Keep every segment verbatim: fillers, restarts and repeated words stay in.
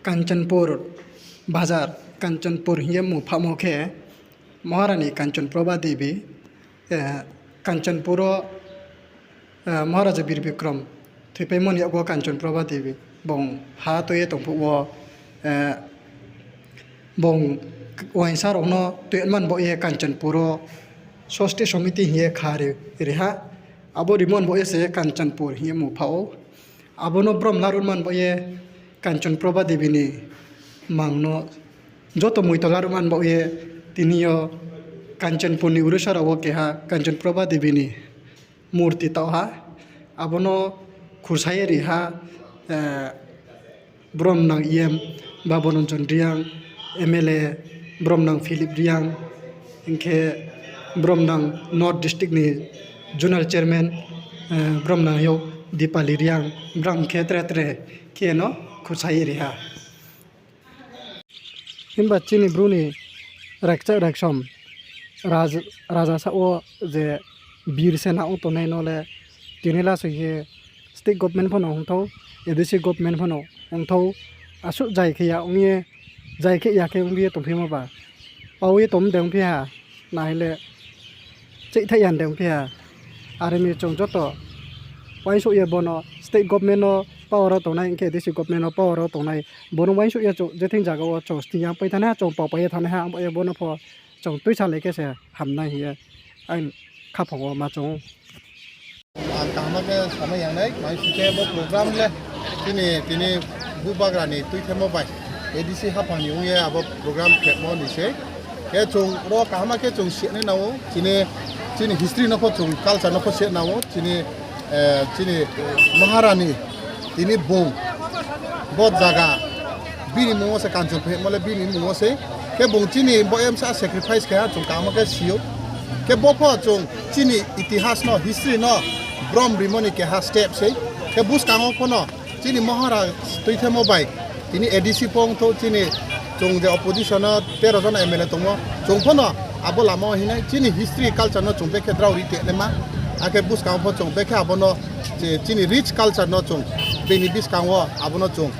Kanchanpur bazar, Kanchanpur hing ye mmung phahmo khe Maharani Kanchanprabha Devi, Kanchanpur wo Maharaja Bir Bikram thoipaimo ni yakgo Kanchanprabha Devi bung ha tui ye tong phuh wo, bung uaingsa rao no tuiman baoh ye Kanchanpur wo Sosti Somiti hing ye kha ri ha. Abo rimo ni baoh ye se Kanchanpur hing ye mmung phah ou. Abo no brom laruh man baoh ye Kanchanprabha Devi ni mang no joto moito laruh man baoh ye tini yo Kanchanpur ni Urusara wo keha Kanchanprabha Devi ni murti taoh ha. Abo no khursa ye ri ha, brom nang E M Baba Ranjan Reang, M L A brom nang Philip Reang, hing khe brom nang North District ni Zonal Chairman, brom nang yo Dipali Reang, bram khe tre tre khe no khursa ye ri ha. Himba chini Bru ni raikcha raiksom, raja saoh wo je bir se na ong tongnai no le tini lasoi ye state government pho no ong thou, A D C government pho no ong thou, asuh zai khe ya ong ye, zai khe ya khe ong ye tongphimo ba, pao ye tong de ongphi ha, nai le cheihthai ya de ongphi ha. Are mi chung joto uaingsouh ye bo no state government no power wo tongnai, hing khe A D C government no power wo tongnai, bo no uaingsouh ye chung je thing zaga wo chung sting ya pai thanai ha, chung pao pai ye thanai ha, abo ye bo no pho chung tuisalai khe se hamnai hing ye ang khaphang wo ma chung ou. Ang kaham khe samai yang nai, mai sing khe bo program le chini tini bubagra ni tuithemo bai A D C haphang ni ong ye abo program khemo ni sei. Khe chung ro kaham khe chung sinai nang ou, chini history no pho chung culture no pho sinai nang ou, chini Maharani tini bung bo zaga bini mmung wo se Kanchanpur hingmo le bini mmung wo se. Khe bung chini bo emsa sacrifice khe ha chung kaham khe si ou. Khe bo pho chung chini itihas no, history no brom rimo ni keha step sei. Khe buskang wo pho no chini Mahara tuithemo bai tini A D C pho ong thou, chini chung je opposition no tero jona M L A tongmo, chung pho no abo lama wo hingnai chini history culture no chung bekhe drao ri tongnaima. Akhe buskang wo pho chung bekhe abo no chini rich culture no chung bini buskang wo abo no chung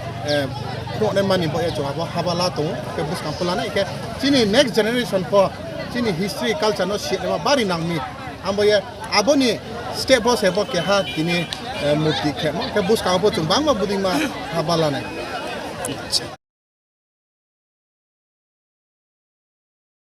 phnuhnaima ni baoh ye chung abo haba la tong ou, khe buskang pho lanai khe chini next generation pho chini history culture no sinaima bari nang mi. Abo ye abo ni step pho se bo keha tini murti khemo, khe buskang wo pho chung bangma budima haba lanai.